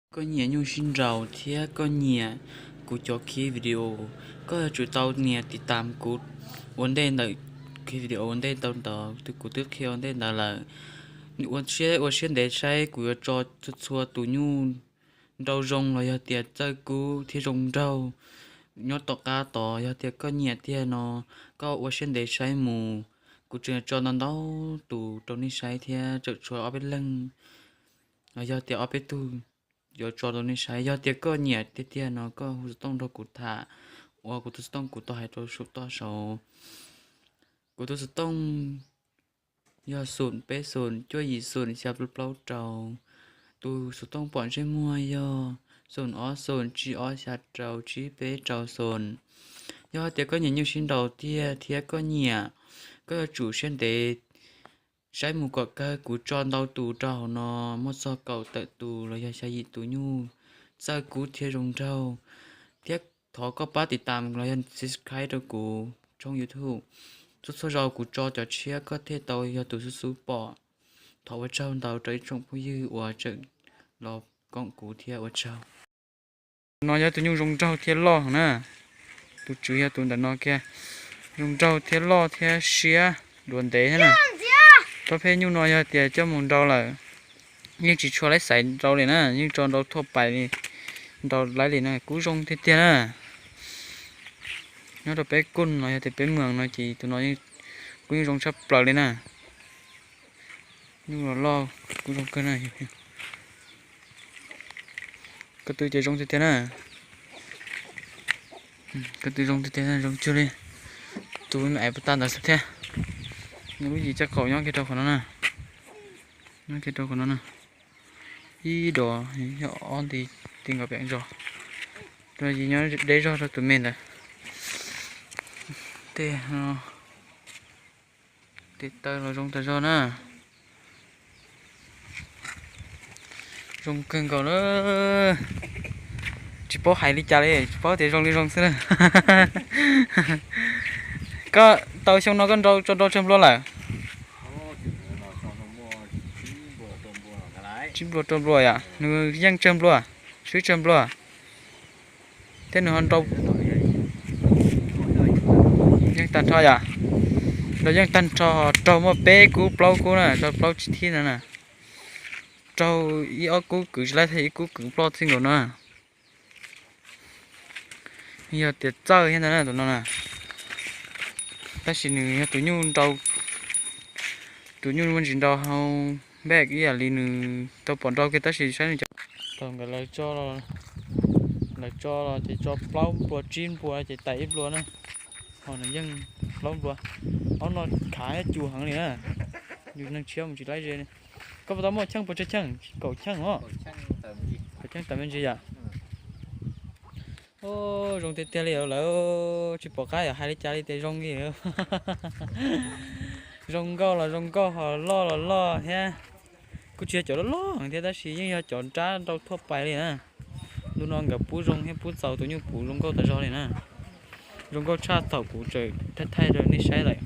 Koj nyiam nyuj sib nraus thiab koj nyiam kuv cov clip video, koj yuav tsum tau nias tiv tam kuv ua ntej ntawm clip video ua ntej tau ntawd, kuv twb qhia ua ntej ntawd lawm. Ua siab, ua siab ntev saib kuv yuav tso txhua txhua tus nyuj nraus zoo los yog tias txawj kub thiab zoo nraug nyob tom qab tod. Yog tias koj nyiam tiag no, koj ua siab ntev saib mus, kuv tseem tso ntau ntau tus rau nej saib thiab, tseem tshuav ob peb leeg los yog tias ob peb tug yuav tso rau nej saib. Yog tias koj nyiam tiag tiag no koj hu xov tooj nrog kuv tham, uas kuv tus xov tooj kuv tau hais rau saum toj saud. Kuv tus xov tooj yog xoom peb xoom cuaj yim xoom xya plaub plaub rau. Tus xov tooj pom ntsej muag yog xoom ob xoom tsib ob xya rau tsib peb rau xoom. Yog hais tias koj nyiam nyuj sib nraus tiag thiab koj nyiam, koj yuav tsum siab ntev saib mus kom kawg, kuv tso ntau tus rau hauv no, muaj txog kaum tawm tus los yog xya yim tus nyuj txawj kub thiab zoo nraug. Thiab thov koj pab tiv tam los yog subscribe rau kuv tshooj YouTube. Txhua txhua zaus kuv tso cov tshiab koj thiaj tau yog tus xub xub pom. Thov ua tsaug ntau rau ib tsoom phooj ywg uas tseem los koom kuv thiab ua tsaug. No yog tus nyuj zoo nraug thiab loj na. Tus tswv yog tus ntawm no kiag, zoo nraug thiab loj thiab siab duav ntev thiab na. Pab pheej nyuj no yog tias coj mus nrau lawm, yeej tsis tshua laib xaiv nrau li na, yeej tso nrau thuaj pais li, nrau laib li na, kub zoo tiag tiag na. Nyob rau peb kuj no yog tias peb mloog no ces tus no kuj yeej zoo tshaj plaws li na. Nyuj los loj kuj zoo kawg na. Ko tw ces zoo tiag tiag na. Ko tw zoo tiag tiag, zoo cuag li tus me me puas tag ntawd xwb thiab. Nws lub yim caj qaum nyob kiag rau qhov no na. Nyob kiag rau qhov no na. Ib dos, ob nti, ti nkaus pem zos. Tus yim nyob deb zog rau tus me ntawd. Tej, tej taw los zoo tas zog na. Zoo kawg nkaus na. Tsis paub hais li cas li, tsis paub tias zoo li zoo xwb na. Koj tau xyoo no koj nrau tso nrau tsawg nplua lawm? Tsib nplua rau nplua yom, nws yeej tsawg nplua, swb tsawg nplua? Thiab nws ho nrau yeej tag nrho yom? Nrau yeej tag nrho, raug muaj peb kub plaub kub na, raug plaub tsib thib no na. Raug ib ob kub kwv tsis laib thiab ib kub kwv ploj txij nkaus no. Yog tias txawj thiab ntag na tus no na. Tab sis nws yog tus nyuj nrau, tus nyuj muaj ntsis nrau hau npej ib yam li nws tau pom nrau kiag tab sis saib nws cov, thaum nkawd lawv tso los ces tso plaub nplua tsib nplua ces tais ib nplua na. Ho nws yeej plaub nplua. Ob no khav thiab cu heev li na. Yus neeg tshiab mus tsis laib ze li. Koj puas tau muaj cheej puas tsawg cheej? Kaum cheej os. Kaum cheej tawm me ntsis yom. Zoo tiag tiag li lawm, tsis pom qab yog hais li cas li tias zoo li. Zoo nkauj los zoo nkauj, ho loj los loj thiab. Kuj tsis yog cov loj loj heev thiab tab sis yeej yog cov nrab nrau thuaj pais li na. Ntu no nkawd pub zoo thiab pub txaus tus nyuj puv zoo nkauj tas zog li na. Zoo nkauj tshaj thaum kuv tseem thaij thaij rau nej saib lawm.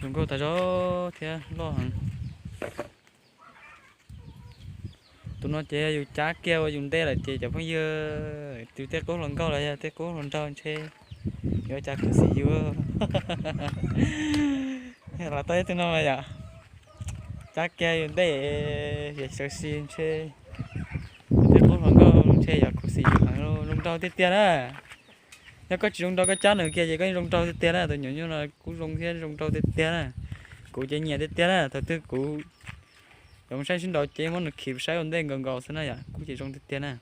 Zoo nkauj tas zog thiab loj heev. Tus no ces yog yus cab kiag ua yus ntej lawm ces cov phooj ywg, tus tej qub hluas nkauj los yog tej qub hluas nraug ntshe yuav cas khuv xim yus. Los tau ib tug no mas yom, cab kiag yus ntej, yog sawv si ntshe tej qub hluas nkauj ntshe yog khuv xim yus heev, zoo nraug tiag tiag na. Yog koj tsis zoo nraug koj cab nws kiag ces koj yeej zoo nraug tiag tiag na. Tus nyuam nyuj no kuj zoo thiab zoo nraug tiag tiag na. Kuv ces nyiam tiag tiag na. Thaum twg kuv cov mus saib sib nraus ces muab nws khi saib ua ntej nkaus nkaus xwb na yom, kuj ces zoo tiag tiag na.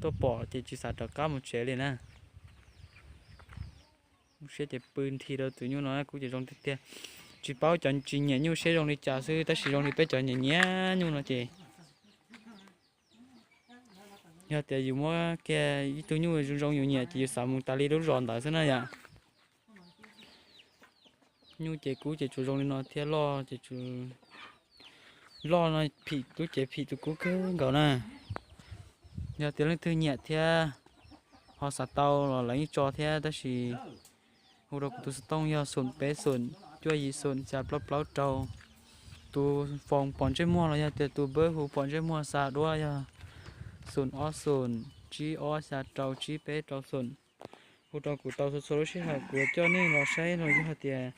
Tuaj pom ces tsis xav rov qab mus tsev li na. Siab ces pw nthi rau tus nyuj no kuj ces zoo tiag tiag. Tsis paub cov tsis nyiam nyuj siab zoo li cas xwb tab sis zoo li peb cov nyiam nyiam nyuj no ces yog tias yus muab kiag ib tug nyuj zoo zoo yus nyiam ces yus xav mus tas li lub zos ntawd xwb na yom. Nyuj ces kub ces tsuas zoo li no thiab loj ces tsuas loj no phim tub cev phim tus kub kawg nkaus na. Yog tias leej twg nyiam thiab ho xav tau los lawv yeej tso thiab tab sis hu rau kuv tus xov tooj yog xoom peb xoom cuaj yim xoom xya plaub plaub rau. Tus foos pom ntsej muag los yog tias tus npawb hu pom ntsej muag xa duab yog xoom ob xoom, tsib ob xya rau, tsib peb rau xoom. Hu rau kuv tau txhua txhua lub sij hawm kuv yuav coj nej los saib los yog tias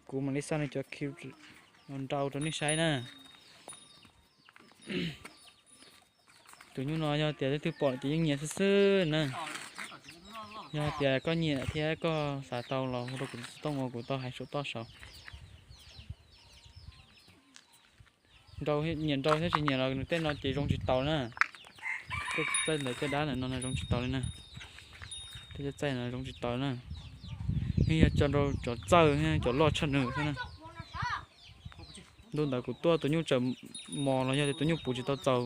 kuv mam li xa nws cov clip los nrau rau nej saib na. Tus nyuj no yog tias leej twg pom ces yeej nyiam xwb xwb na. Yog tias koj nyiam thiab koj xav tau los hu rau kuv tus xov tooj uas kuv tau hais saum toj saud. Nyiam nrau thiab tsis nyiam los nws tej no ces zoo tsis taus na. Tej txaij ntawd caj dab ntawm no zoo tsis taus li na. Tej caj txaij no zoo tsis taus na. Yeej yog cov nrau cov txawj thiab cov loj tshaj nws thiab na. Ntu ntawd kuv tuaj tus nyuj tseem mos los yog tias tus nyuj puv tsis tau txaus,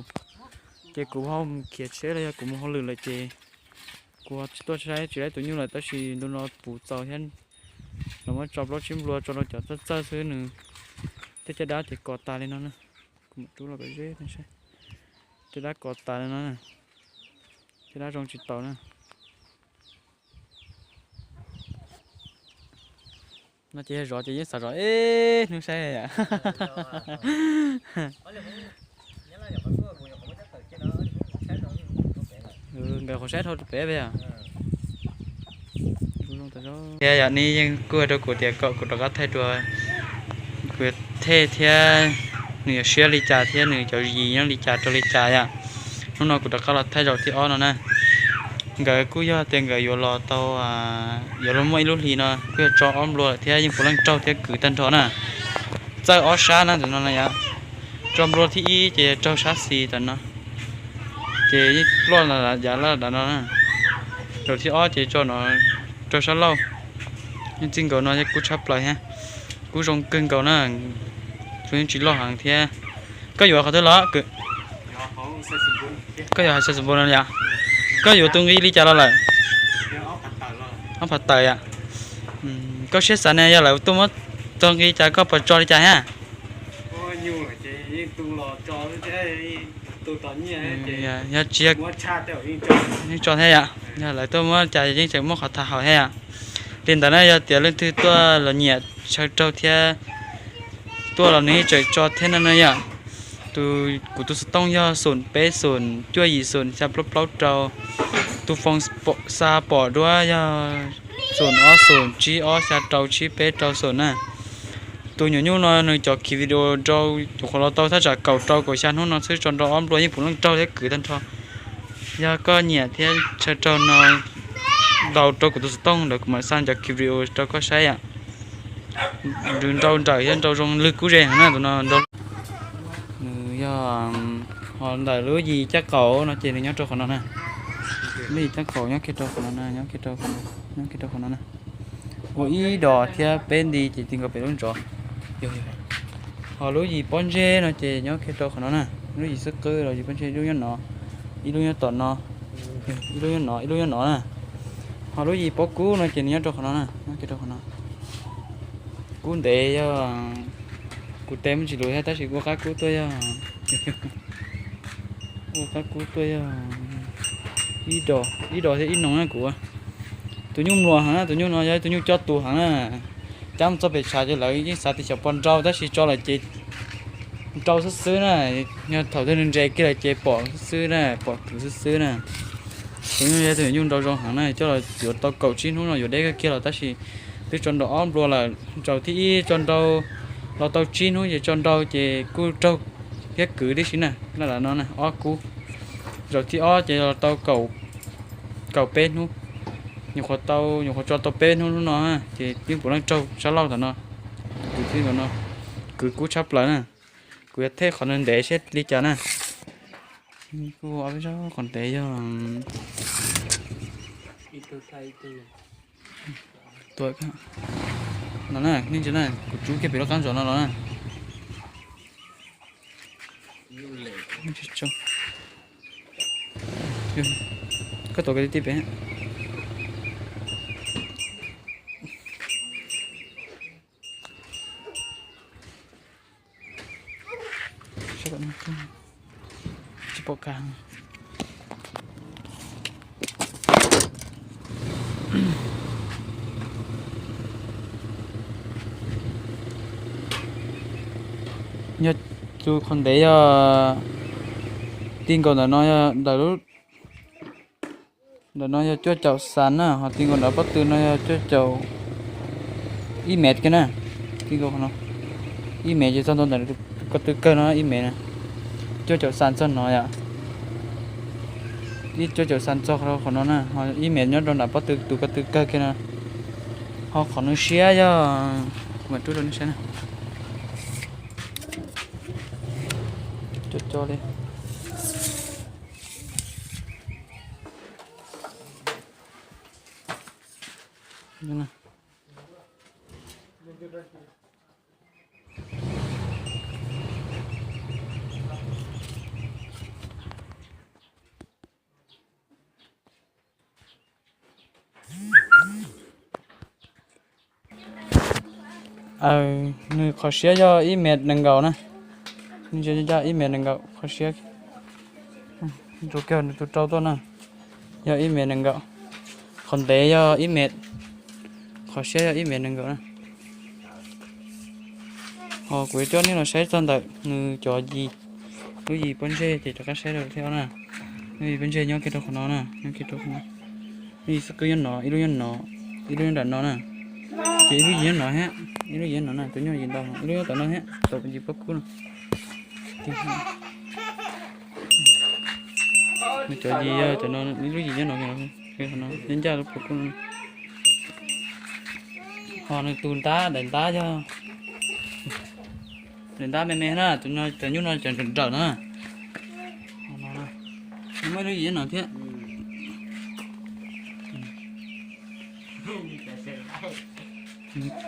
ces kuv ho mus khiav tsheb los yog kuv mus hauj lwm lawm ces kuv ho tsis tuaj saib tsis laib tus nyuj lawm, tab sis ntu no puv txaus thiab. Los muab tso plaub tsib nplua tso rau cov txawj txawj xwb nws tej caj dab ces kos tas li no na. Kuv mam rub los kom ze nej saib. Caj dab kos tas li no na. Caj dab zoo tsis taus na. No ces yog zov ces yeej xav zov ib hnub saib yom. Nkawd qhuav saib dhau rau pem pem yom. Thiab yom, nej yeej kuj hais rau kuv tias kom kuv rov qab thaij dua, kuv yuav thaij thiab nws yuav siab li cas thiab nws cov yis nyob li cas rau li cas yom. Hnub no kuv rov qab los thaij zaum thib ob no na. Nkawd kuj yog tias nkawd yuav los tau, yuav luag muaj ib lub hlis no kuj yog tso ob nplua lawm thiab yeej puav leej raug thiab kwv tag nrho na. Txawj ob sab na tam no na yom. Tso nplua thib ib ces raug sab xis tam no, ces yeej ploj yav laj dav no na. Zaum thib ob ces tso no raug sab laug. Yeej txij nkaus no kub tshaj plaws thiab, kub zoo kawg nkaus na. Tsuas yeej tsis loj heev thiab. Koj yuav qhov twg los? Koj yuav hais xav xav npaum no yom? Koj yuav tus nqi li cas los lawm? Ob phav tawm yom. Koj siab xav ne yog lawv tuaj muab tau nqi cas koj puas tso li cas thiab? Yog tsis, yeej tso thiab yom, yog lawv tuaj muab cas yeej tseem muaj qhov tham haum thiab yom. Li ntawd na yog tias leej twg tuaj los nyiam chaw raug thiab tuaj los nws yeej tseem tso thiab no na yom. Tus, kuv tus xov tooj yog xoom peb xoom cuaj yim xoom xya plaub plaub rau. Tus foos xa pom duab yog xoom ob xoom tsib ob xya rau tsib peb rau xoom na. Tus nyuam nyuj no nws cov khiv video rau nyuam qhuav los tau thaj tsam kaum rau kaum xya hnub no xwb tso nrau ob nplua yeej puav leej raug thiab kwv tag nrho. Yog koj nyiam thiab chaw raug no, ntaus rau kuv tus xov tooj ntawd kuv mam xa cov khiv video rau koj saib yom. Nws nrau nrawm thiab nrau zoo lwg kub ze heev na tus no. Nws yog, ho ntawm lub yim caj qaum no ces nws nyob rau qhov no na. Lub yim caj qaum nyob kiag rau qhov no na, nyob kiag rau qhov no na. Ua ib dos thiab peb nti ces ti nkaus pem lub ntsov. Ho lub yim pob ntseg no ces nyob kiag rau qhov no na. Lub yim xwb qwb los yim pob ntseg ib lub nyob no, ib lub nyob tom no, ib lub nyob no, ib lub nyob no na. Ho lub yim pob kub no ces nws nyob rau qhov no na, nyob kiag rau qhov no. Kub ntev yog, kuv tes muaj tsis lus thiab tab sis ua qab kub tuaj yog, ua qab kub tuaj yog ib dos, ib dos thiab ib noog na kuv. Tus nyuj mluas heev na, tus nyuj no yog tus nyuj coj tus heev na. Cab mus txog pem tshav ces lawv yeej xav tias xyov puas nrau tab sis tso lawm ces nrau xwb xwb na. Yog thaum twg nws nres kiag lawm ces pom xwb xwb na, pom kwv xwb xwb na. Tus nyuj yog tus nyuj nrau zoo heev na, coj los yuav tau kaum tsib hnub no yuav deb kawg kiag los tab sis twb tso nrau ob nplua lawm. Zaum thib ib tso nrau los tau tsib hnub ces tso nrau ces kuj raug thiab kwv tib si na, laj dav no na ob kub. Zaum thib ob ces los tau kaum peb hnub, nyuam qhuav tau, nyuam qhuav tso tau peb hnub hnub no ces yeej puav leej raug sab laug tam no. Kwv thiab tam no, kwv kub tshaj plaws na. Kuv yuav thej qhov ntev ntev seb li cas na. Kuj ob peb zaug qhov ntev yog no na, nej ntsia na, kuv tsub kiag pem lub qab ntsos no los na. Koj tuav kiag ti pem. Tsis pom kag. Yog tus qhov ntev yog Ti nkaus ntawm no yog ntawm lub, ntawm no yog cuaj caum xas na, ho ti nkaus ntawm pob tw no yog cuaj caum ib mev kiag na. Ti nkaus qhov no ib mev ces txog ntawm tus ko tw kawg no ib mev na. Cuaj caum xas txog no yom, ib cuaj caum xas txog qhov no na, ho ib mev nyob rau nram pob tw tus ko tw kawg kiag no. Ho qhov no siab yog, kuv mam rub rau nej saib na. Co co li. Nws qhov siab yog ib mev nees nkaum na. Nws yog ib mev nees nkaum qhov siab. Rau kiag nws tus rau tuaj na, yog ib mev nees nkaum. Qhov ntev yog ib mev, qhov siab yog ib mev nees nkaum na. Ho kuv yuav coj nej los saib txog ntawm nws cov yis, lub yis pob ntseg ces rov qab saib rau thiab na. Lub yis pob ntseg nyob kiag rau qhov no na, nyob kiag rau qhov no. Lub yis xub qwb nyob no, ib lub nyob no, ib lub nyob nram no na. Ces ib lub yis nyob no thiab, ib lub yis nyob no na, tus nyuj yis ntau, ib lub nyob tom no thiab, tom yis pob kub no. Nws cov yis yog cov no, ib lub yis nyob no, nyob ncaj lub pob kub no. Ho nws tus ntab, daim ntab yog daim ntab me me na, tus no cov nyuj no cov nrawm nrawm na. Muaj ib lub yis nyob no thiab.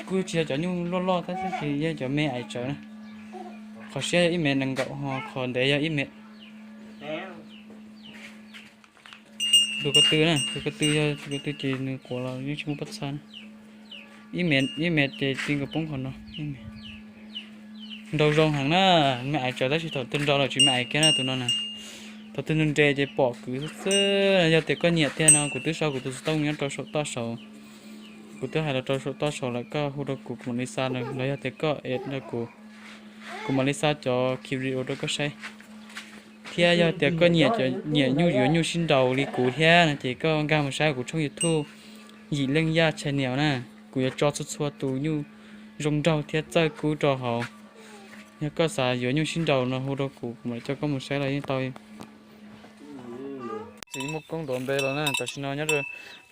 Kuj tsis yog cov nyuj loj loj tab sis yog cov me ais tsawv na. Qhov siab yog ib mev nees nkaum, ho qhov ntev yog ib mev. Tus ko tw na, tus ko tw yog tus ko tw ces nws quav los yeej tsis muaj pob txha na. Ib mev, ib mev ces ti nkaus poob qhov no. Nrau zoo heev na, me ais tsawv tab sis thaum twg nrau lawm tsis me ais kiag na tus no na. Thaum twg nrau nres ces pom kwv xwb xwb. Yog tias koj nyiam tiag no kuv twb sau kuv tus xov tooj nyob rau saum toj saud. Kuv twb hais los rau saum toj saud lawm, koj hu rau kuv, kuv mam li xa los yog tias koj es rau kuv, kuv mam li xa cov clip video rau koj saib. Thiab yog tias koj nyiam, nyiam nyuj yuav nyuj sib nraus li kuv thiab no ces koj nkag mus saib kuv tshooj YouTube Yim Leej Yaj Channel na. Kuv yuav tso txhua txhua tus nyuj zoo nraug thiab txawj kub rau hauv. Yog koj xav yuav nyuj sib nraus no hu rau kuv, kuv mam coj koj mus saib los yeej tau. Tsis muaj koob nrov npe los na, tam sim no nyob,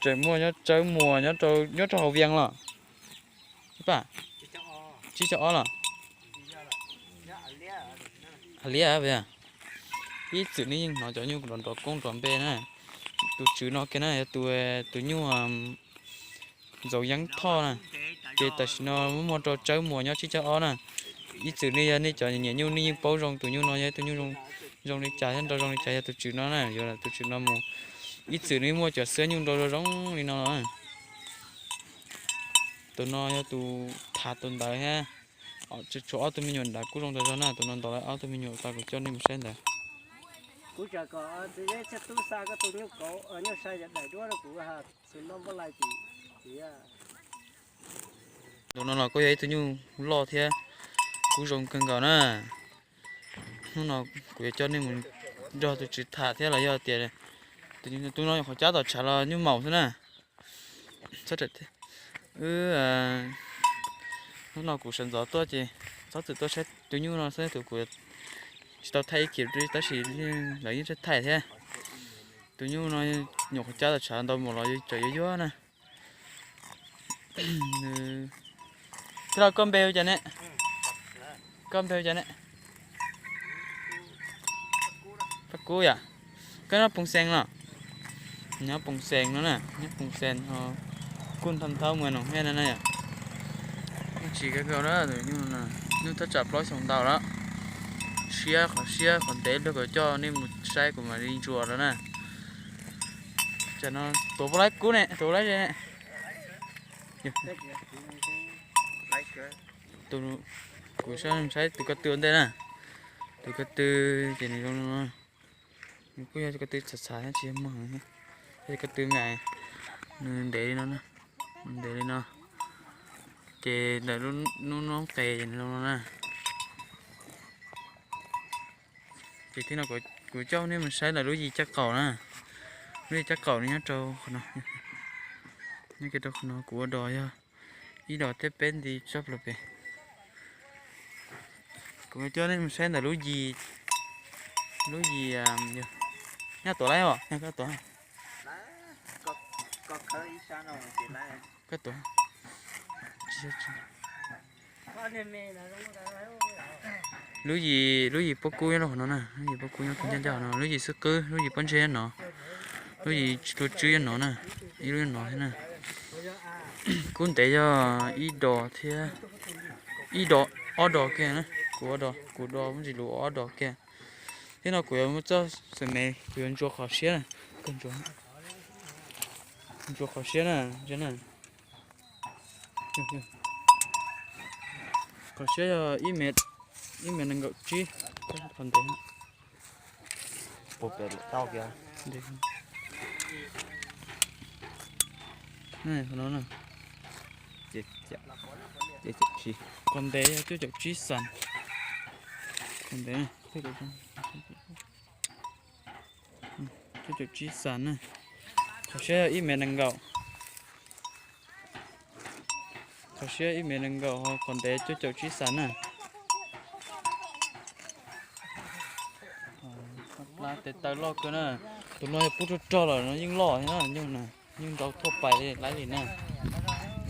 tseem muaj nyob Tsawb Muas nyob rau hauv Vias los. Tsib caug ob los. Liab, ib txwm nej yeej hnov cov nyuj nrov nrov koob nrov npe na. Tus tswv no kiag na yog tus, tus nyuj Ntxoov Yeeb Thoj na. Ces tam sim no muaj rau Tsawb Muas nyob Tsib Caug Ob na. Ib txwm nej yog nej cov nyiam nyuj nej yeej paub zoo tus nyuj no yog ib tug nyuj zoo li cas thiab nrau zoo li cas, yog tus tswv no na, yuav tus tswv no mus. Ib txwm nej muaj cov xwab nyuj nrau zoo zoo li no los. Tus no yog tus tham tus ntawd thiab. Tshuav ob tug me nyuam ntawd kuj zoo tas zog na, tus no ntaus lawv ob tug me nyuam tau kuv coj nej mus saib ntawd. Kuv tsam kom txiv zeb thiaj tub xa koj tus nyuj kauv, nyuj sai daim duab rau kuv ha, txiv noj npoj lai tim. Tus no los kuj yog ib tug nyuj loj thiab kuj zoo kawg nkaus na. Hnub no kuv yuav coj nej mus nrog tus tswv tham thiab los yog tias tus no qhov cab tom tshav los nyuj maum xwb na. Wb, hnub no kuv sawv ntxov tuaj ces txhob txwm tuaj saib tus nyuj no xwb, tus kuv tsis tau thaij ib kis tab sis lawv yeej thaij thiab. Tus nyuj no nyuam qhuav cab tom tshav ntau mus los tseem yuav yuag na. Thiab los koj npe hu cas ne? Koj npe hu cas ne? Paj Kub yom. Koj nyob Poo Xees los? Nyob Poo Xees no na, nyob Poo Xees ho kuj thawj thaub mus Noom Hej no na yom. Nyuj tsis kawg nkaus na, nyuj thaj tsam plaub xyoos ntau lawm. Siab, qhov siab qhov ntev luag kom coj nej mus saib kuv mam li ntsuas rau na. Tsam no tuav puas laib kub ne, tuav laib ze ne. Kuv saib tus ko tw ua ntej na. Tus ko tw ces nws zoo no, nws kuj yog ko tw txhav txhav thiab tsis yog muag heev thiab. Ko tw me, nws ntev li no, ntev li no. Ces ntawm lub noob qes ces nws zoo no na. Ces thib no kuv Kuv coj nej mus saib ntawm lub yis caj qaum na. Lub yis caj qaum no nyob rau qhov no, nyob kiag rau qhov no. Kuv ua dos yog ib dos thiab peb nti tsob plaws pem. Kuv coj nej mus saib ntawm lub yis, lub yis, nyob tuav lawm os, nyob tuav. Lub yis, lub yis pob kub nyob rau qhov no na, lub yis pob kub nyob ncaj ncaj no, lub yis xwb qwb, lub yis pob ntseg nyob no, lub yis tsis tuaj tswb nyob no na, ib lub nyob no thiab na. Kub ntev yog ib dos thiab, ib dos, ob dos kiag na, kuv, kuv dos muab ntsis lus ob dos kiag. Thiab no kuv yuav muab txoj xwm me, kuv yuav ntsuas qhov siab na, kawg ntsuas, ntsuas qhov siab na, na. Qhov siab yog ib mev, ib mev nees nkaum tsib, qhov ntev. Puas pem lawm tau kiag. Qhov no na, qhov ntev yog cuaj caum tsib xas. Qhov ntev, cuaj caum tsib xas na. Qhov siab yog ib mev nees nkaum. Qhov siab ib mev nees nkaum, qhov ntev cuaj caum tsib xas na. Plab tes taw loj kawg na. Tus no yog pub rog rog lawm no yeej loj thiab na, nyuj na, yeej nrau thuaj pais li lawm li na.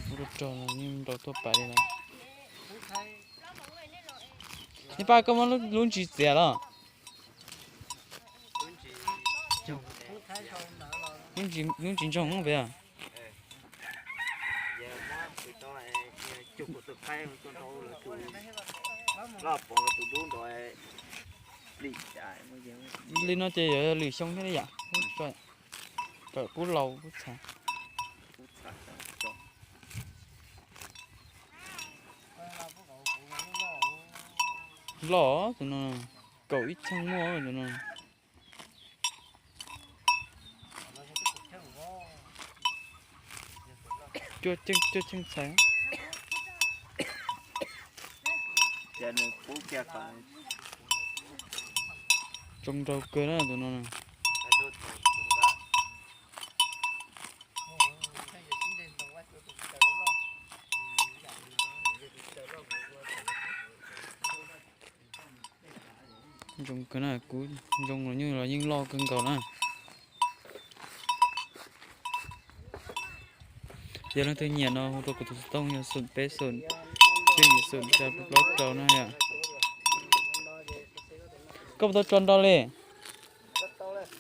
Pub rog rog no yeej nrau thuaj pais li lawm. Ib pab koj muab lub ntsis txiav los? Lub ntsis ntsoog pem os. Li no ces yuav lwm xyoo thiab li yam. Tawm pub laus pub txha. Loj tus no, kaum ib cheej muaj tus no. Cuaj cheej, cuaj cheej txhais. Zoo nraug kawg na tus no. Zoo kawg na, kuv zoo los nyuj los yeej loj kawg nkaus na. Yog leej twg nyiam no hu rau kuv tus xov tooj yog xoom peb xoom cuaj yim xoom xya plaub plaub rau na yom. Koj puas tau tso nrau li?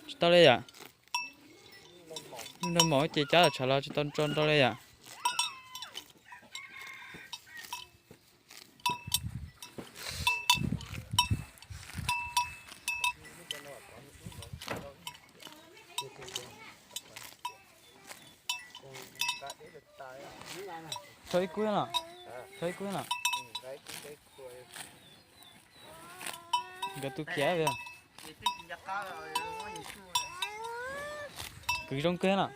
Tsis tau li yom. Nrau maum ces cab los tshav los tsis tau tso nrau li yom. Tso ib kub los, tso ib kub los. Nkawd tu khiav li. Kwv zoo kawg na.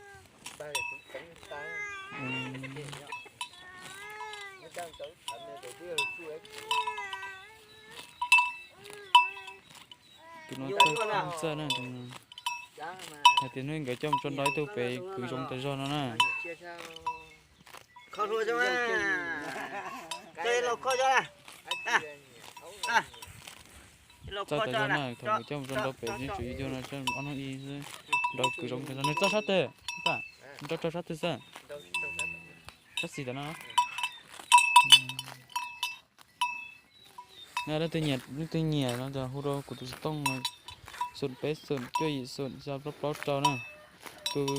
Tus no txawj na, hais tias hnub nkawd coj mus tso nrau ib tug pem kwv zoo tas zog no na. Txawj tas zog na, thaum nkawd coj mus tso nrau pem nws tsum yug no ob hnub ib xwb, nrau kwv zoo tas zog. Nws txoj sab twg, nrau rau sab twg xwb? Sab xis tas no. Leej twg nyiam, leej twg nyiam no hu rau kuv tus xov tooj xoom peb xoom cuaj yim xoom xya plaub plaub rau na. Tus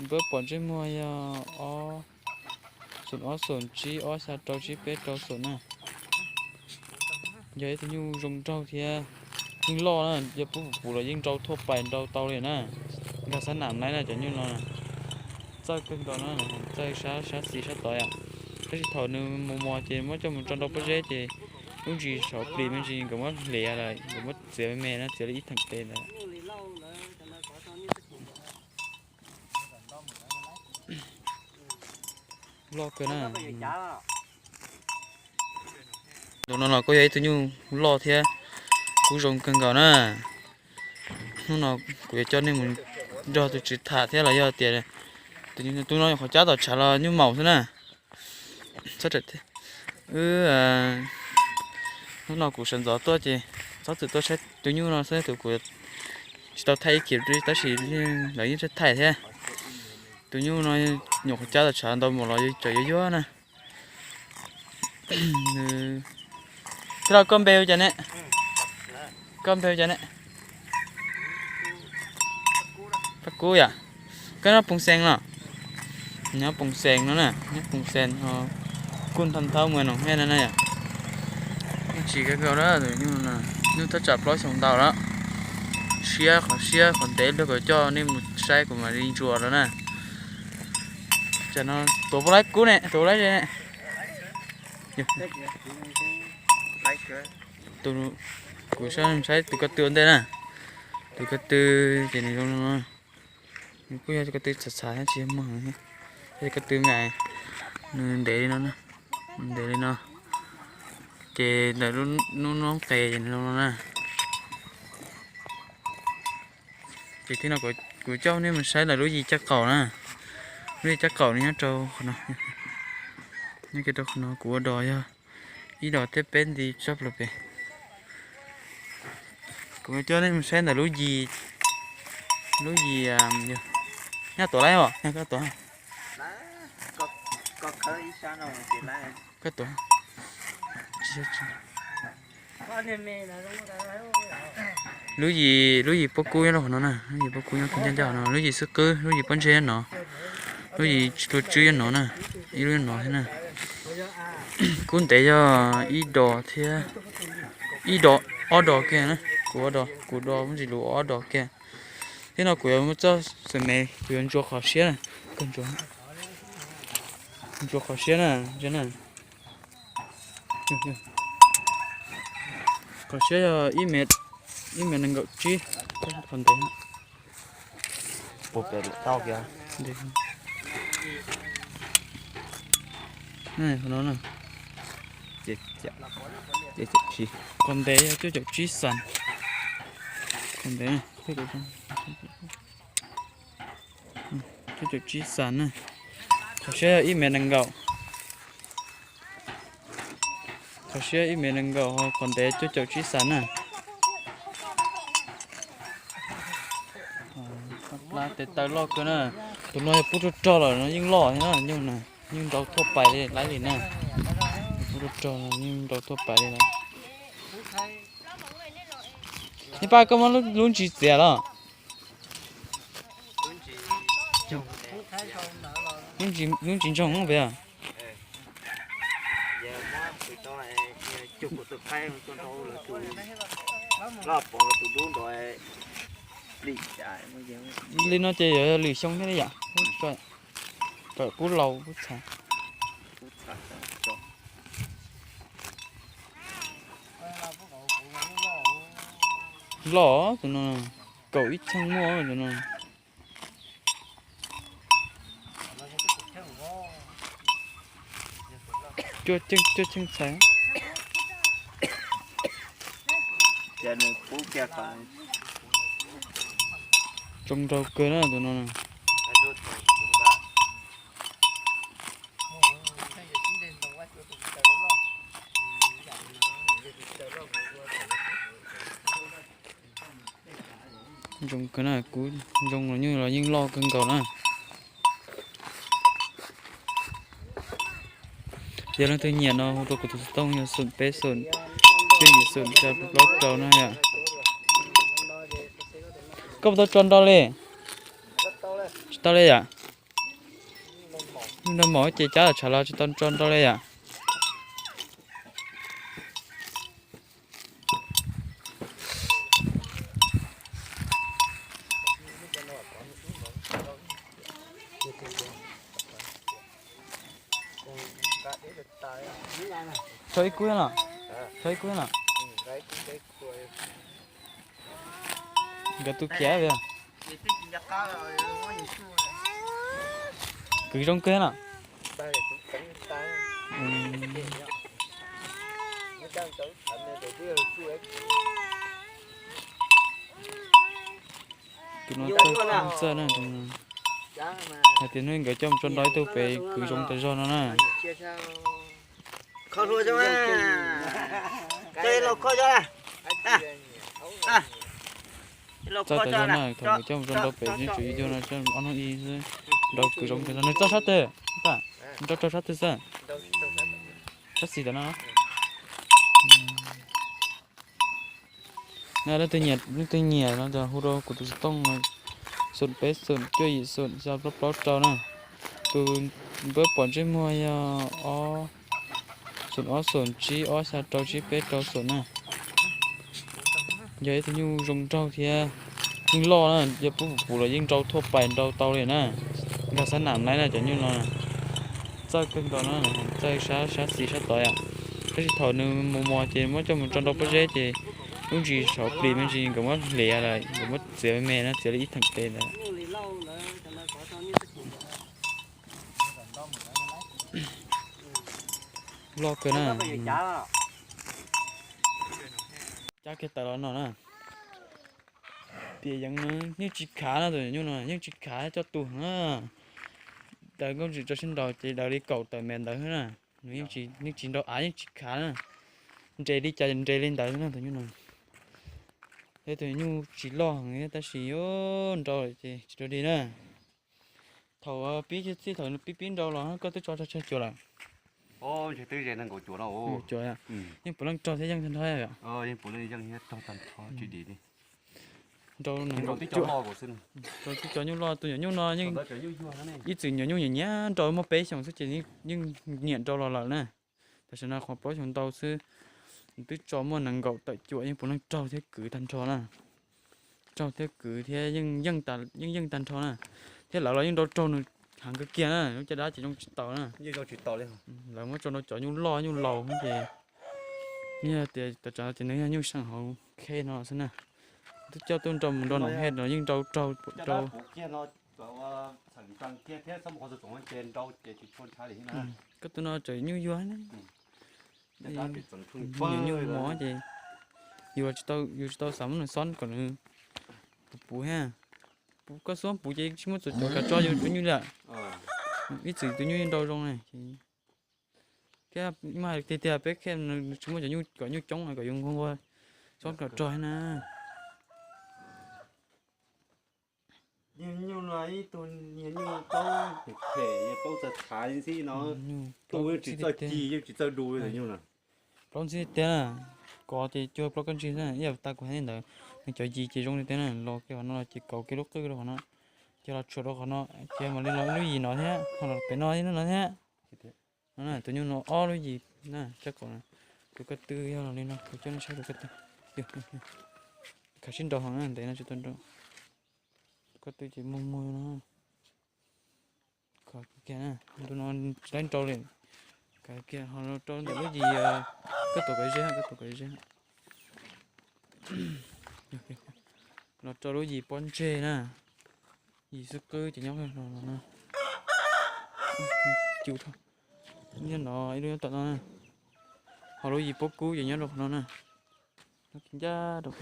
npawb pom ntsej muag yog ob xoom ob xoom tsib ob xya rau tsib peb rau xoom na. Yog ib tug nyuj zoo nraug thiab yeej loj na, yog pub pum los yeej nrau thuaj pais nrau tau li na. Nkag xab nam laib na cov nyuj no. Txawj kawg nkaus na, txawj sab, sab xis sab tod yom. Tab sis thaum nws mos mos ces muab coj mus tso nrau pob zeb ces lub ntsis saum plis me ntsis nkawd muab hliav lawm, nkawd muab txiav me me na, txiav li ib theem tes ntawd. Loj kawg na. Tus no los kuj yog ib tug nyuj loj thiab kuj zoo kawg nkaus na. Hnub no kuv yuav coj nej mus nrog tus tswv tham thiab los yog tias tus no nyuam qhuav cab tom tshav los nyuj maum xwb na. Wb hnub no kuv sawv ntxov tuaj ces txhob txwm tuaj saib tus nyuj no xwb, tus kuv tsis tau thaij ib kiv tab sis lawv yeej thaij thiab. Tus nyuj no nyuam qhuav cab tom tshav ntau mus los tseem yuag yuag na. Thiab los koj npe hu cas ne? Koj npe hu cas ne? Paj Kub yom? Koj nyob Poos Xees los? Nyob Poos Xees no na, nyob Poos Xees ho kuj thab thaub mus Noom Hej no na yom. Yeej tsis kawg nkaus na, nyuj thaj tsam plaub xyoo ntau lawm. Siab qhov siab qhov ntev luag kom coj nej mus saib kuv mam li ntsuas rau na. Tam no tuav puas laib kub ne, tuav puas laib ze ne? Kuv saib tus ko tw ua ntej na. Tus ko tw ces nws zoo no, nws kuj yog ko tw txhav txhav thiab tsis muag, ko tw me, nws ntev li no, ntev li no. Ces ntawm lub noob qes ces nws zoo no na. Ces tib no kuv coj nej mus saib ntawm lub yis caj qaum na. Lub yis caj qaum nws nyob rau qhov no, nyob kiag rau qhov no. Kuv ua dos yog ib dos thiab peb nti tsob plaws pem. Kuv coj nej mus saib ntawm lub yis, lub yis, nyob tuav laib os, koj tuav, koj tuav. Lub yis, lub yis pob kub nyob rau qhov no na, lub yis pob kub nyob ncaj ncaj qhov no, lub yis xwb qwb, lub yis pob ntseg nyob no, lub yis tus tswb nyob no na, ib lub nyob no thiab na. Kub ntev yog ib dos thiab, ib dos, ob dos kiag na, kuv, kuv dos muab ntsis lus ob dos kiag. Thiab no kuv yuav muab txoj xwm me, kuv yuav ntsuas qhov siab na, ntsuas qhov siab na. Qhov siab yog ib mev, ib mev nees nkaum tsib, qhov ntev. Qhov ntev yog cuaj caum tsib xas. Qhov ntev, cuaj caum tsib xas na. Qhov siab yog ib mev nees nkaum. Qhov siab ib mev nees nkaum, qhov ntev cuaj caum tsib xas na. Plab tes taw loj kawg na. Tus no yog pub rog rog lawm no yeej loj thiab na, nyuj na, nyuj nrau thuaj pais li laib li na. Pub rog rog yeej nrau thuaj pais li lawm. Neb pab koj muab lub ntsis txiav los? Lub ntsis ntsoog pes. Li no ces yuav lwm xyoo thiab li yam. Tawm kub laus kub txhav. Loj tus no, kaum ib txheej muaj tus no. Cuaj ceeb, cuaj ceeb txhais. Zoo nraug kawg na tus no. Zoo kawg na, kub zoo los nyuj los yeej loj kawg nkaus na. Yog leej twg nyiam no hu rau kuv tus xov tooj yog xoom peb xoom cuaj yim xoom xya plaub rau na yom. Koj puas tau tso nrau li? Tsis tau li yom? Nrau mom ces cab tom tshav los tsis tau tso nrau li yom. Tso ib kub los? Tso ib kub los? Nkawd tu kiav li. Kwv zoo kawg na. Tus no txawj na, hais tias hnub nkawd coj mus tso nrau ib tug pem kwv zoo tas zog no na. Txawj tas zog na, thaum nkawd coj mus tso nrau pem ib tsoom YouTube no ob hnub ib xwb, nrau kwv zoo tas zog. Nws txoj sab twg? Nrau rau sab twg xwb? Sab xis ntawm no. Na leej twg nyiam, leej twg nyiam no ces hu rau kuv tus xov tooj, xoom peb xoom cuaj yim xoom xya plaub plaub rau na. Tus npawb pom ntsej muag yog ob xoom ob xoom tsib ob xya rau tsib peb rau xoom na. Yog ib tug nyuj zoo nraug thiab yeej loj na, yog pub puv los yeej nrau thuaj pais nrau tau li na. Nkag xab nam laib na cov nyuj no, txawj kawg nkaus na, txawj sab xis sab tod yom. Tab sis thaum nws mos mos ces muab coj mus tso nrau pob zeb ces lub ntsis saum plis me ntsis nkawd muab hliav lawm, nkawd muab txiav me me na, txiav li ib theem tes ntawd. Loj kawg na. Cab kiag tawm los no na. Tias yeev no yeej tsis khav na, tus nyuj no yeej tsis khav, coj tu heev na. Daws nkauj ntxwm tso sib nraus ces daws li kaum tawm mev ntawd na. Nws yeej tsis nrau av, yeej tsis khav na. Nres li cas nres li ntawd na tus nyuj no. Yog tus nyuj tsis loj heev tab sis nrau lawm ces tsis rau dig na. Thaum pib txij thaum pib pib nrau los koj twb tso tsawg cuam lawm? Cuam, yeej puav leej raug thiab yeej tag nrho yom. Nrau, nrau twb cov nyuj loj, tus nyuam nyuj no yeej, ib txwm nyuam nyuj nyiam nyiam nrau muaj peb xyoos xwb ces yeej nyiam nrau los lawm na. Tam sim no qhov plaub xyoos ntau xwb, twb tso muaj nees nkaum tawm cuam, yeej puav leej raug thiab kwv tag nrho na. Raug thiab kwv thiab yeej yeej tag nrho na. Thiab lawv los yeej nrau raug nws heev kawg kiag na, lub caj dab ces zoo tsis taus na. Lawv muab tso rau cov nyuj loj nyuj laus ces, yog tias tawm tsam ces nws yog nyuj seem hauv khej no xwb na. Twb coj tuaj nrau mus nrau noom hej los yeej nrau raug rau. Koj tus no tseem nyuj yuag na. Nyuam nyuj mos ces yus tsis tau, yus tsis tau xav muab nws xob kom nws puv puv thiab. Koj xob puv ces tsis muaj txuas cov kav tso yus tus nyuj li. Ib txwm tus nyuj nrau zoo na. Thiab mas hais tiag tiag peb khej tsis muaj cov nyuj kom nyuj coob kom yus nquag nquag xob kom rog thiab na. Nyuj no ib tug nyuj paub phem phem, paub txav txhav xwb no. Tu yeej tsis txawj ci yeej tsis txawj du li tus nyuj no. Plaub ntxhib tiag na, kov ces cuag plaub kab ntsig xwb, ib yam tas kuv hais li ntawd, nws cov yis ces zoo li tiag na, los kiag qhov no los ces kaus kiag lub qwj rau qhov no, ces los tshuam rau qhov no, ces mam li los lub yis no thiab, ho los pem no thiab no thiab. No na, tus nyuj no ob lub yis na, tsab kaum na, tus ko tw yog los li no, kuv coj nej saib tus ko tw. Khav sib nraus heev na, ntev no tsis tau nraus. Tus ko tw ces muag muag no. Khov kiag na, ntu no tsis laib nrau li. Kav kiag ho los rau ntawm lub yis, koj tuav kom ze, koj tuav kom ze. Los rau lub yis pob ntseg na, yis xwb qwb ces nyob no no. Cus, nyob no ib lub nyob tom no na. Ho lub yis pob kub ces nyob rau qhov no na. Nyob ncaj rau,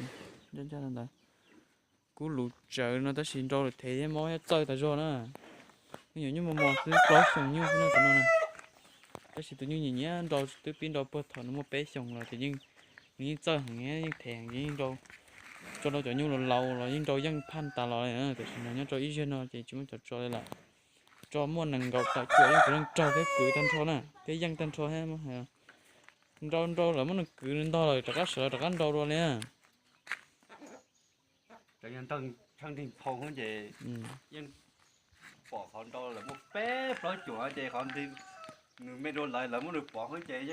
ncaj ncaj rau ntawd. Kub lus tsawv no tab sis nrau lawm thev thiab mob thiab txawj tas zog na. Nyuam nyuj mos mos xwb, plaub xyoos nyuj xwb na tus no na. Tab sis tus nyuj nyiam nyiam nrau, twb pib nrau puag thaum nws muaj peb xyoos los ces yeej, nws yeej txawj heev, yeej thev heev, yeej nrau, tso rau cov nyuj laus laus los yeej nrau yeej phaj tas los li na. Tam sim no nyob rau ib zaug no ces tsis muaj cov tso li lawm. Tso muaj nees nkaum tawm cuam yeej puav leej raug thiab kwv tag nrho na, thiab yeej tag nrho thiab. Nrau nrau lawv muab nws kwv nws ntog lawm rov qab sawv los rov qab nrau dua li na. Cov yog nrog tshaj nrig phau ces yeej pom qhov nrau lawm muaj peb plaub cuam ces qhov nws me dua lawv, lawv muab nws pov ces yeej,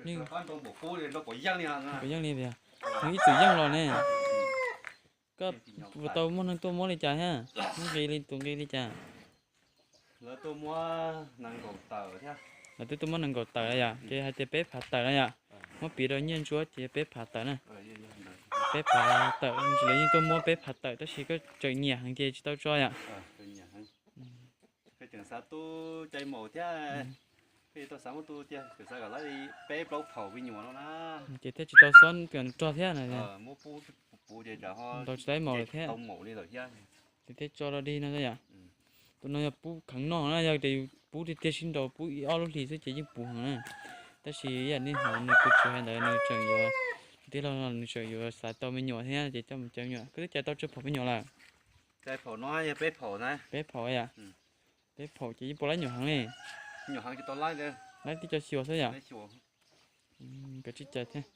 yeej nrau npaum qub li, nrau pom yeej li. Yeej li tias nws ib txwm yeej los ne. Koj puas tau muaj neeg tuaj muab li cas thiab? Muab nqi li tus nqi li cas? Lawv tuaj muab nees nkaum tawm thiab. Lawv twb tuaj muab nees nkaum tawm yom, ces hais tias peb phav tawm na yom. Muab piv rau nyiaj ntsuab ces peb phav tawm na. Peb phav tawm, lawv yeej tuaj muab peb phav tawm tab sis koj tseem nyiam heev ces tsis tau tso yom. Koj tseem xav tu cai maum thiab, koj tau xav muab tu tiag, tseem xav kom lawv li peb plaub phaum me nyuam no na. Ces thiaj tsis tau xob rog thiab na. Muab pub Ntaus tsis tau ib maum lawm thiab. Ces thiaj tso rau dig no xwb yom. Tus no yog pub kheev noj na, yog tias yus pub tiag tiag sib nraus pub ib ob lub hlis xwb ces yeej puv heev na. Tab sis ib yam li hnov nws tus tswv hais ntawd nws tseem yuav, tij laug no nws tseem yuav xav tau me nyuam thiab ces coj mus cai me nyuam. Koj twb cai tau tsawg phaum me nyuam lawm? Peb phaum yom. Peb phaum ces yeej puas laib nyuam heev li. Laib tib co xyuas xwb yom. Kav tsij cai thiab.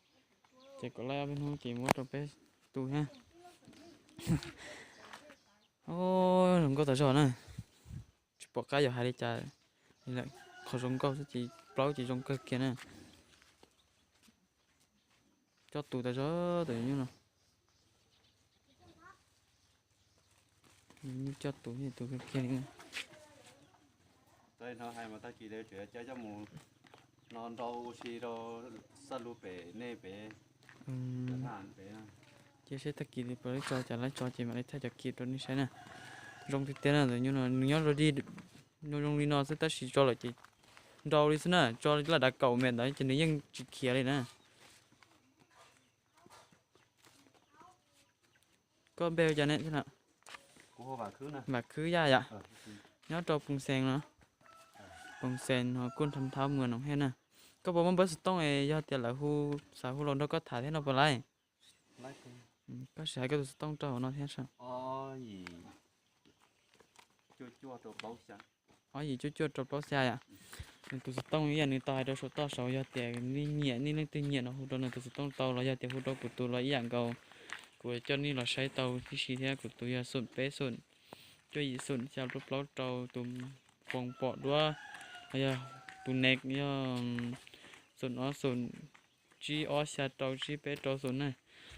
Ces kom laib ob peb hnub ces muab rau peb tu thiab. Zoo nkauj tas zog na. Tsis pom qab yuav hais li cas lawm, qhov zoo nkauj xwb ces plaub ces zoo kawg kiag na. Coj tus tas zog tus nyuj no. Nyuj coj tus, tus kawg kiag li. Tag kis tseem coj mus no nrau ua si rau xab lub pem nej pem. Cia seb tag kis puas laib tso, cas laib tso ces mam li thaij cov kis rau nej saib na. Zoo tiag tiag na, tus nyuj no nws nyob rau dig zoo li no xwb tab sis tso lawm ces nrau li xwb na, tso laj dav kaum minam ntawd ces nws yeej tsis khiav li na. Koj npe hu cas ne? Vam Khwb Yaj yom. Nyob rau Poo Xees no. Poo Xees no kuj nrhab nthab mus Noom Hej na. Koj puas muaj npawb xov tooj es yog tias lawv hu, xav hu los nrog koj tham thiab no puas laib? Koj sim hais koj tus xov tooj rau hauv no thiab. Ob yim cuaj cuaj rau plaub xya yom. Nws tus xov tooj ib yam nws tau hais rau saum toj saud, yog tias nej nyiam, nej leej twg nyiam no hu rau nws tus xov tooj tau los yog tias hu rau kuv tus los ib yam nkaus. Kuv coj nej los saib tau tib si thiab. Kuv tus yog xoom peb xoom cuaj yim xoom xya plaub plaub rau, tus foos pom duab, yog tus neeg yog xoom ob xoom tsib ob xya rau tsib peb rau xoom na.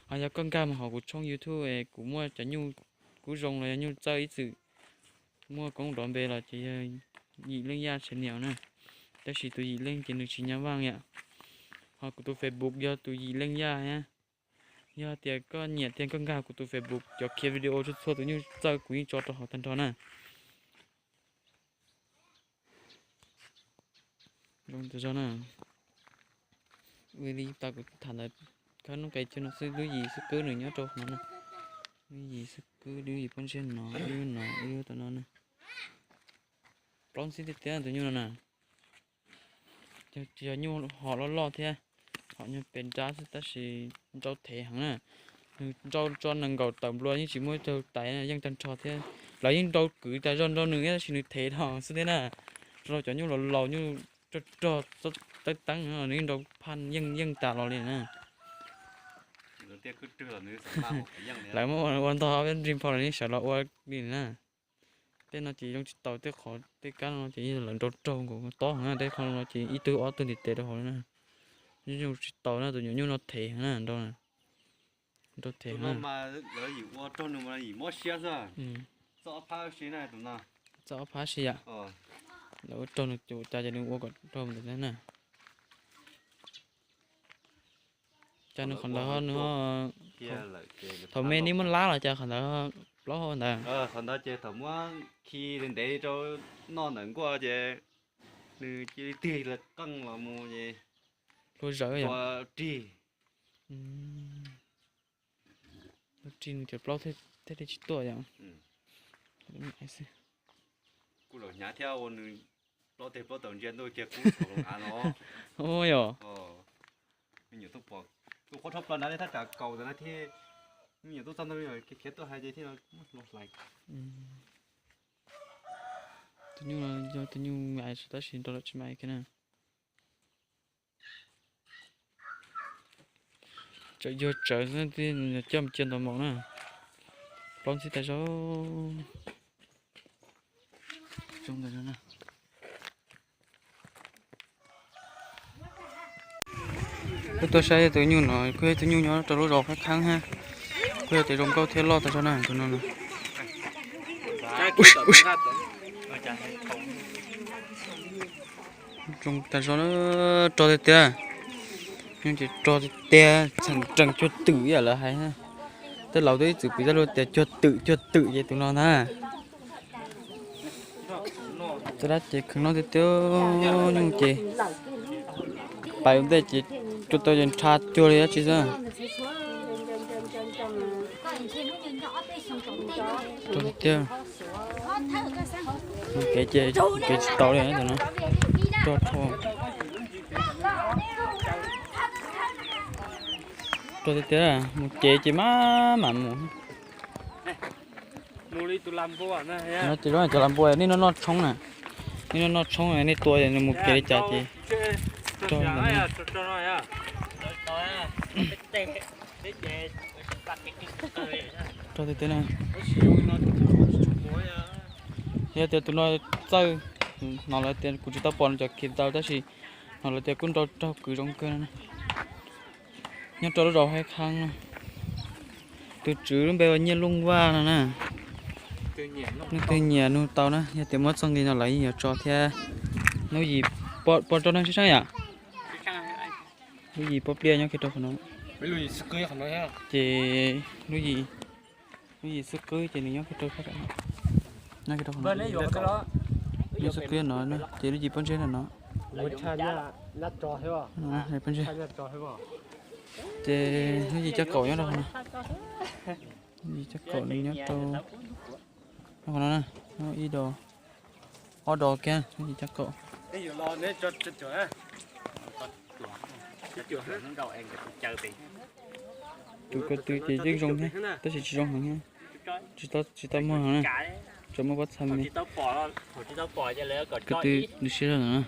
Ho yog koj nkag mus hauv kuv tshooj YouTube es kuv muaj cov nyuj kub zoo los yog nyuj txawj ib txwm muaj koob nrov npe los ces yog Yim Leej Yaj channel na. Tab sis tus Yim Leej ces nws tsis nyab vaj yom. Ho kuv tus Facebook yog tus Yim Leej Yaj thiab. Yog tias koj nyiam tiag koj nkag kuv tus Facebook, cov khiav video txhua txhua tus nyuj txawj kuv yeej tso rau hauv tag nrho na. Zoo tas zog na. Ua li tas kuv tham ntawd, khawb noob qes cuag no xwb, lub yim xwb kub nws nyob rau qhov no na. Lub yim xwb kub, lub yim pob ntseg no, ib lub no, ib lub tom no na. Plaub ntxhib tiag tiag tus nyuj no na. Yog nyuj hom loj loj thiab, hom nyuag pes nrab xwb tab sis nrau thev heev na. Nws nrau tso nees nkaum tawm nplua yeej tsis muaj raug tais, yeej tag nrho thiab. Lawv yeej nrau kwv tas zog nrau nws tab sis nws thev dhau xwb thiab na. Rau cov nyuj laus laus nyuj rog rog teeb teeb no nws yeej nrau phaj yeej yeej tas los li na. Lawv muab ua ntog peb nrig phau los yeej sawv los ua li na. Tej no ces zoo tsis taus, tej qhov tej kab no ces lawv nrau raug nkaus tob heev na, tej qhov no ces ib tug ob tug ntiv tes rau hauv na. Zoo tsis taus na, tus nyuam nyuj no thev heev na, nrau, nrau thev heev na. Txoj ob phab si yam. Lawv ua raug nws ua cas ces nws ua kom raug ntawd na. Cas nws qhov ntawd ho nws ho, thaum me nws muab lab los cas qhov ntawd plaub hau ntawd. Qhov ntawd ces thaum muab khi ntev rau noj ntawm nkuaj ces nws cia li tig lawv qeej los mus ces hlua zawv yom. Rig. Hlua rig nws cov plaub thiaj li tsis tuaj yom. Kuj los hnyav thiab ua nws plaub teg plaub taus ntsia ntuj kiag kub thaum los av no. Ua yom. Me nyuam tuaj pom, tus qhuav rho plaws nrad li thaj tsam kaus ntawd na thiab, me nyuam tuaj txog ntawd khiav tuaj hais ces thiaj muab hlua hlais. Tus nyuj no yog tus nyuj me ais tab sis nrau lawm tsis me ais kiag na. Tsawm yuag tsawv xwb, coj mus cia ntaus maum na. Plaub ntxhib tas zog. Zoo ntawd na. Peb tuaj saib tus nyuj no, kuj yog tus nyuj nyob rau lub zos Phab Khaab thiab, kuj yog tias zoo nkauj thiab loj tas zog na tus no. Zoo tas zog, rog tiag tiag. Nyuj ces rog tiag tiag, txheem rees cuag twm ib yam lawv hais. Tej laus twb ib txwm piv txoj lus tias cuag twm cuag twm ces tus no ntag. Tej dab ces kheev noj tiag tiag, nyuj ces pais ua ntej ces cua tau ces nrhab cuag li dab tsi xwb. Rog tiag tiag. Kev ces kev tsis tau li ntawm no. Rog rho. Rog tiag tiag, mus kev ces maj mam mus. No ces cov lam npua nej noj noj tshoob na. Nej noj noj tshoob nej tua nws mus kev li cas ces rog ntawm no. Rog tiag tiag na. Yog tias tus no txawj, no lawv tias kuv tsis tau pom nws cov khiv tau tab sis no lawv tias kuj nrau raug kwv zoo kawg no. Nyob rau lub zos Haib Khab no. Tus tswv lub npe ua Nyiaj Looj Vaj no na. Leej twg nyiam nug tau na, yog tias muab txoj nqi no lawv yeej yuav tso thiab. Lub yim pom rau neeg sib seeb yom. Lub yim pom pliaj nyob kiag rau qhov no. Ces lub yim, lub yim xwb qwb ces nws nyob kiag rau, nyob kiag rau qhov no. Nyob xwb qwb no ces lub yim pob ntseg no no. Pob ntseg. Ces lub yim caj kaum nyob rau qhov no. Lub yim caj kaum nws nyob rau qhov no na. Ib dos, ob dos kiag lub yim caj kaum. Tus ko tw ces yeej zoo thiab tab sis tsis zoo heev thiab. Tsis tau, tsis tau muag heev na. Tsuas muaj pob txha me. Ko tw nws siab zog no na.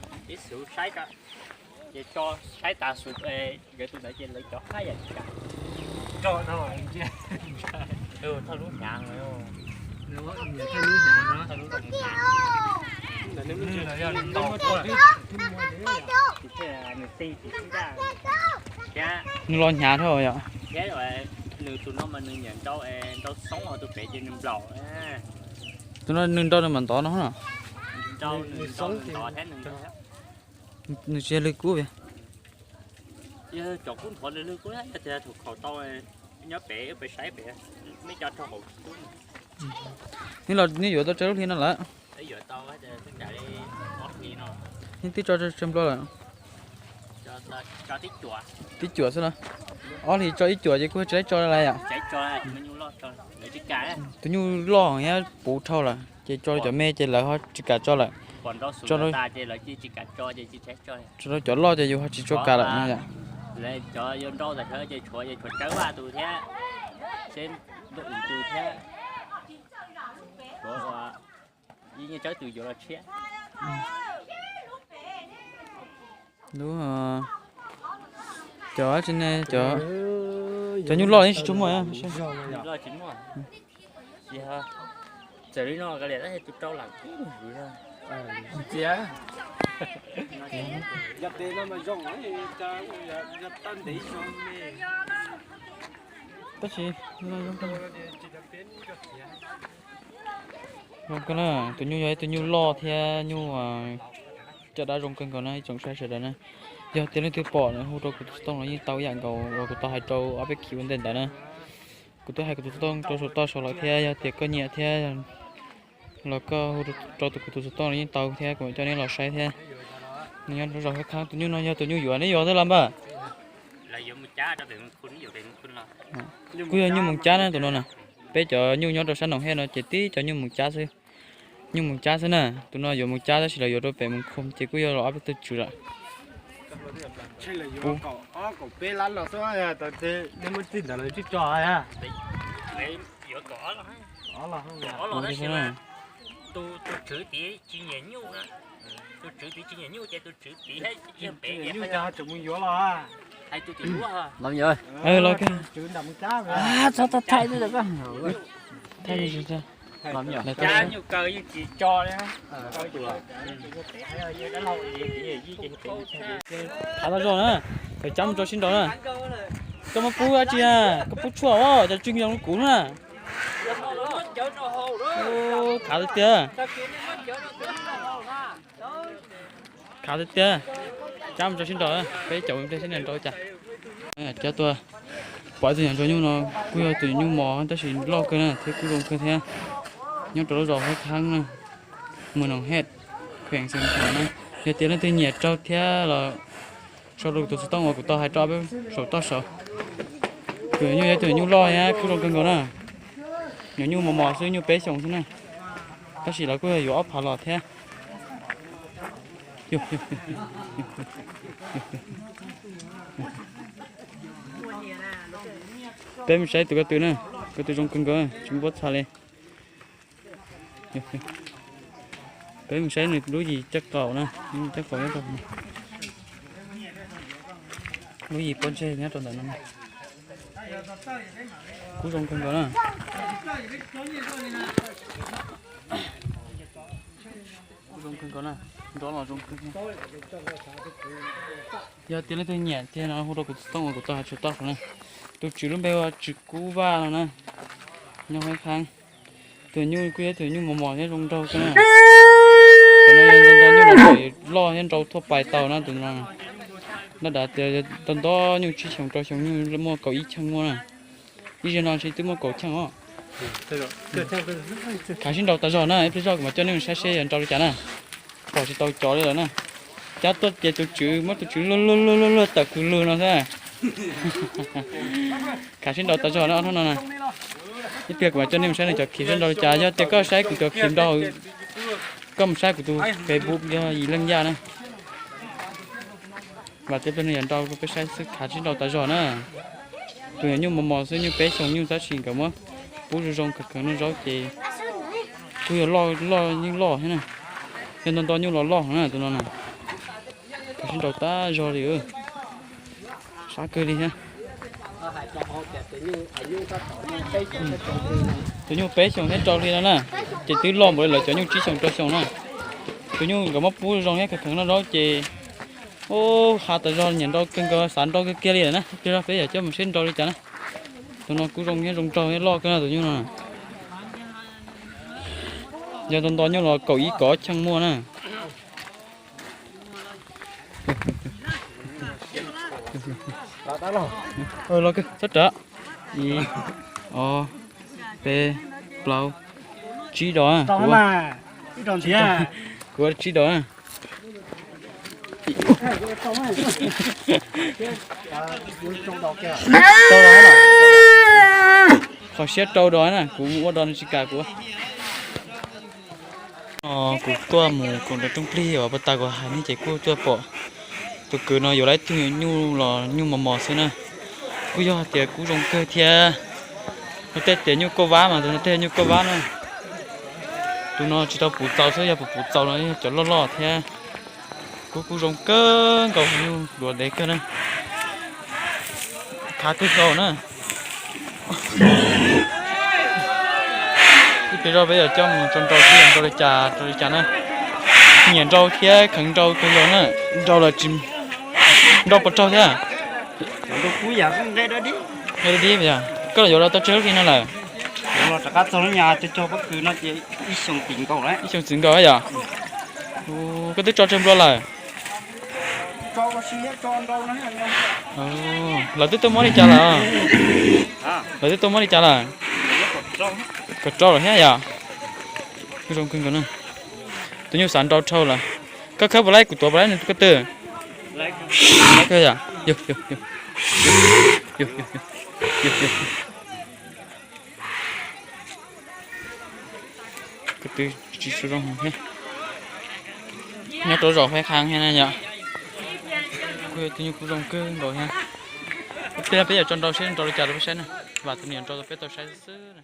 Nws los hnyav dhau yom. Nws tus no mas nws nyiam nrau, nrau xoob tus pem ces nws nplaum. Tus no nws nrau nws mam ntov no. Nws tsis yog lwg kub. Yog cov kub nthuav lwg lwg kub, yog tias thaum khaus tau nyob pem pem saib pem, mej cov rau hauv kub. Neb los neb yuav tau tsawg lub hli no lawm? Neb twb tso tsawg nplooj lawm? Tib cuam xwb los? Ob hlis tso ib cuam ces kuj tsis laib tso lawm yom? Tus nyuj loj thiab puv dhau lawm ces tso rau cov me ces lawv ho tsis kam tso lawm. Tso rau cov loj ces yus ho tsis tshua kam lawm no yom. Lub, cov tsis ne, cov nyuj loj yeej tsis tshua muaj. Txawm li no tus rau lam kub ntxiv. Tab sis zoo kawg na, tus nyuj yog ib tug nyuj loj thiab nyuj caj dab zoo kawg nkaus na ib tsoom saib sawv daws na. Yog tias leej twg pom no hu rau kuv tus xov tooj los yeej tau ib yam nkaus uas kuv tau hais rau ob peb khiv ua ntej ntawd na. Kuv twb hais kuv tus xov tooj rau saum toj saud lawm thiab, yog tias koj nyiam thiab los koj hu rau tus kuv tus xov tooj los yeej tau thiab, kuv mam coj neb los saib thiab. Nws nyob rau zos Hab Khab, tus nyuj no yog tus nyuj yuav, neb yuav twb los npawg? Kuj yog nyuj Moos Cab na tus no na. Peb cov nyuj nyob rau sab Noom Hej no ces tib cov nyuj Moos Cab xwb. Nyuj Moos Cab xwb na, tus no yuav Moos Cab tab sis lawv yuav rau pem Moos Khum ces kuj yog los ob peb tug tswv lawm. Los thaij thaij. Thav tau zog na, cab mus rau sib nraus na. Koj muab pub dab tsi na? Koj pub tshuaj os, cov tswj zoo li kuv na. Khav tiag tiag. Khav tiag tiag. Cab mus rau sib nraus, peb caum mus rau sib nraus cas. Cab tuaj, pom tus nyuam ntsuag nyuj no kuj yog tus nyuj mos tab sis loj kawg na thiab kuj zoo kawg thiab. Nyob rau lub zos Hab Khab na, mus Noom Hej, kheem Xeev Khuam na. Yog tias leej twg nyiam raug thiab los sau rau kuv tus xov tooj uas kuv tau hais rau peb saum toj saud. Tus nyuj yog tus nyuj loj thiab kuj zoo kawg nkaus na. Nyuam nyuj mos mos xwb, nyuj peb xyoos xwb na. Tab sis lawv kuj yog yuav ob phav los thiab. Peb mus saib tus ko tw na, ko tw zoo kawg nkaus, tsis muaj pob txha li. Peb mus saib nws lub yim caj qaum na, lub yim caj qaum nyob rau, lub yim pob ntseg nyob rau ntawm no. Kub zoo kawg nkaus na. Kub zoo kawg nkaus na, nrov los zoo kawg. Yog tias leej twg nyiam tiag no hu rau kuv tus xov tooj uas kuv tau hais tsam toj saum na. Tus tswv lub npe hu ua Tswv Kub Vaj no na, nyob Huab Khaab. Tus nyuj kuj yog tus nyuj mos mos thiab zoo nraug kawg na. Cov no yog ntau ntau nyuj los loj thiab nrau thuaj pais tau na tus no. Laj dav tias ntau ntau nyuj tsib xyoos rau xyoo nyuj muaj kaum ib cheej muaj na. Ib zaug no ntshe twb muaj kaum cheej os. Khav sib nrau tas zog na, ib pliag zog kuv mam coj nej mus saib seb yog nrau li cas na. Pom tsis tau cov li lawm na. Cab tuaj ces tus tswv muab tus tswv luag luag luag luag luag tawm kws lug no xwb. Khav sib nrau tas zog na ob hnub no na. Ib pliag kuv mam coj nej mus saib nws cov khiv sib nrau li cas, yog tias koj saib kuv cov khiv nrau, koj mus saib kuv tus Facebook yog Yim Leej Yaj na. Vam tias pliag no yog nrau rau peb saib xwb, khav sib nrau tas zog na. Tus nyuj mos mos xwb, nyuj peb xyoos nyuj tab sis nkawd muab pub zoo zoo kawg kawg no zaub ces kuj yog loj loj yeej loj thiab na. Yog ntau ntau nyuj los loj na tus no na. Khav sib nrau tas zog li. Sab kawg li thiab. Tus nyuj peb xyoos thiab rau hli no na, ces twb loj npaum li lawv cov nyuj tsib xyoos rau xyoo na. Tus nyuj nkawd muab pub zoo thiab kheev kheev noj zaub ces, ub, qab tas zog nyiam nrau kawg nkaus, xav nrau kawg kiag li lawm na. Ib pliag zog peb yam coj mus saib nrau li cas na. Tus no kuj zoo thiab zoo nraug thiab loj kawg na tus nyuj no. Yog ntau ntau nyuj los kaum ib kaum ob cheej muaj na. Los kawg, txhob rawm. Ib, ob, peb, plaub, tsib dos. Kuv, kuv tsib dos. Qhov siab rau dos na, kuv mus ua dos nws tsis kam kuv. Kuv tuaj mus koom nrog rooj plig uas puag ta kuv hais nej ces kuj tuaj pom tus kwv no yuav lawv ib tug nyuj los nyuj mos mos xwb na. Kuj yog hais tias kuj zoo kawg thiab. Tus no tej tias nyuj kauj vab mas tus no tej nyuj kauj vab na. Tus no tsis tau puv txaus xwb, yog puv puv txaus no yog cov loj loj thiab. Kuj kuj zoo kawg nkaus, nyuj duav ntev kawg na. Khav kawg nkaus na. Ib pliag zog peb yuav coj mus tso nrau seb yog nrau li cas rau li cas na. Nyiam nrau thiab kheev nrau kawg nkaus na. Nrau los tsis, nrau puas raug thiab? Nqe dib, koj los yuav los tau tsawg lub hli no lawm? Ib xyoos txwv nkaus yom? Koj twb tso tsawg nplua lawm? Lawv twb tuaj muab li cas lawm? Lawv twb tuaj muab li cas lawm? Kaum rau lawm thiab yom? Zoo kawg nkaus na. Tus nyuj xav nrau dhau lawm. Koj khawb puas laib, kuv tuav puas laib nws ko tw? Ko tw tsis zoo thiab. Nyob rau zos Huab Khaab thiab na yom. Kuj yog tus nyuj kuj zoo kawg nkaus thiab. Ib pliag peb yuav tso nrau seb nrau li cas rau peb saib na. Vam tus niam nrau rau peb tau saib xwb na.